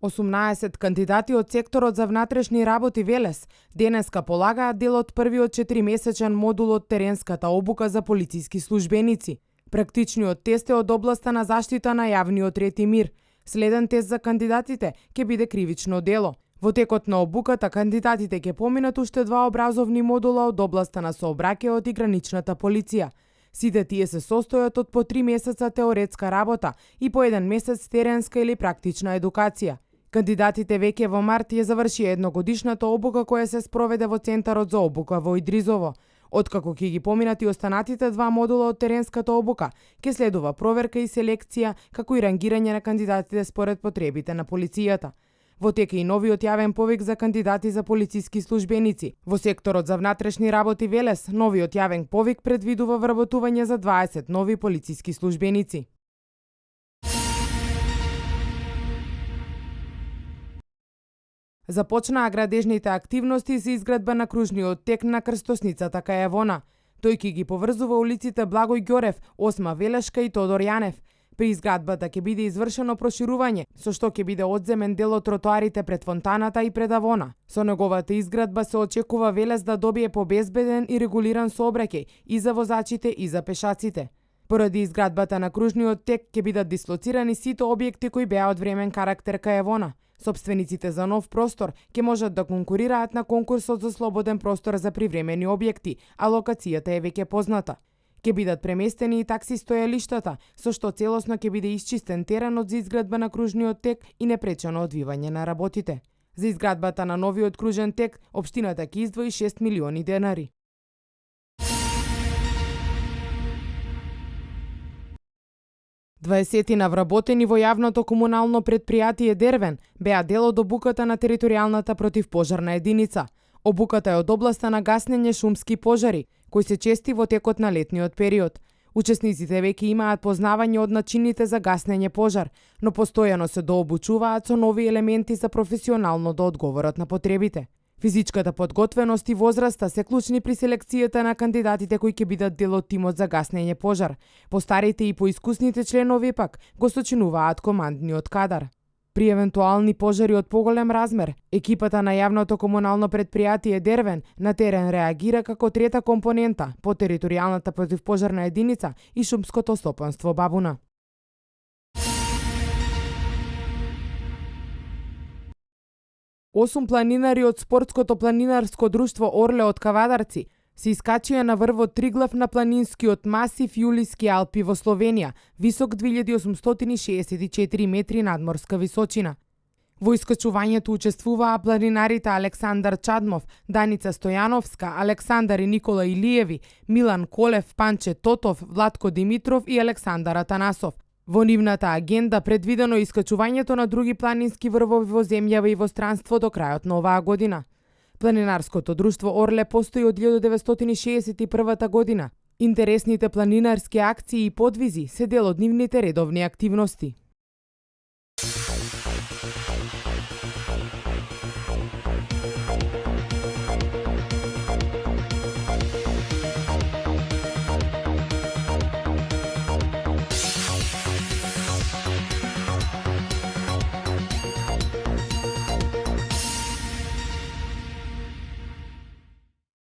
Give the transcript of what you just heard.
18 кандидати од секторот за внатрешни работи Велес денеска полагаат дел од првиот 4-месечен модул од теренската обука за полициски службеници. Практичниот тест е од областа на заштита на јавниот ред и мир. Следен тест за кандидатите ќе биде кривично дело. Во текот на обуката кандидатите ќе поминат уште 2 образовни модула од областа на сообраќајот и граничната полиција. Сите тие се состојат од по 3 месеца теоретска работа и по 1 месец теренска или практична едукација. Кандидатите веќе во март ја завршија едногодишната обука која се спроведе во Центарот за обука во Идризово. Откако ќе ги поминат и останатите 2 модула од теренската обука, ќе следува проверка и селекција, како и рангирање на кандидатите според потребите на полицијата. Во тек е и новиот јавен повик за кандидати за полициски службеници. Во секторот за внатрешни работи Велес, новиот јавен повик предвидува вработување за 20 нови полициски службеници. Започнаа градежните активности за изградба на кружниот тек на крстосницата кај Евона. Тој ќе ги поврзува улиците Благој Ѓорев, Осма Велешка и Тодор Јанев. При изградбата ќе биде извршено проширување, со што ќе биде одземен дел од тротоарите пред фонтаната и пред Авона. Со неговата изградба се очекува Велес да добие побезбеден и регулиран сообраќај и за возачите и за пешаците. Поради изградбата на кружниот тек ќе бидат дислоцирани сите објекти кои беа од времен карактер кај Евона. Собствениците за нов простор ќе можат да конкурираат на конкурсот за слободен простор за привремени објекти, а локацијата е веќе позната. Ќе бидат преместени и такси стоелиштата, со што целосно ќе биде исчистен теренот за изградба на кружниот тек и непречено одвивање на работите. За изградбата на новиот кружен тек, општината ќе издвои 6 милиони денари. Дваесетина вработени во јавното комунално предпријатие Дервен беа дел од обуката на територијалната противпожарна единица. Обуката е од областа на гаснење шумски пожари, кои се чести во текот на летниот период. Учесниците веќе имаат познавање од начините за гаснење пожар, но постојано се дообучуваат со нови елементи за професионално да одговорат на потребите. Физичката подготвеност и возраста се клучни при селекцијата на кандидатите кои ќе бидат дел од тимот за гаснење пожар. Постарите и поискусните членови пак го сочинуваат командниот кадар. При евентуални пожари од поголем размер, екипата на јавното комунално предпријатие Дервен на терен реагира како трета компонента по територијалната противпожарна единица и шумското стопанство Бабуна. Осум планинари од спортското планинарско друштво Орле од Кавадарци се искачија на врвот Триглав на планинскиот масив Јулиски Алпи во Словенија, висок 2864 метри надморска височина. Во искачувањето учествуваа планинарите Александар Чадмов, Даница Стојановска, Александар и Никола Илиеви, Милан Колев, Панче Тотов, Владко Димитров и Александар Атанасов. Во нивната агенда предвидено искачувањето на други планински врвови во земјава и во странство до крајот на оваа година. Планинарското друштво Орле постои од 1961 година. Интересните планинарски акции и подвизи се дел од нивните редовни активности.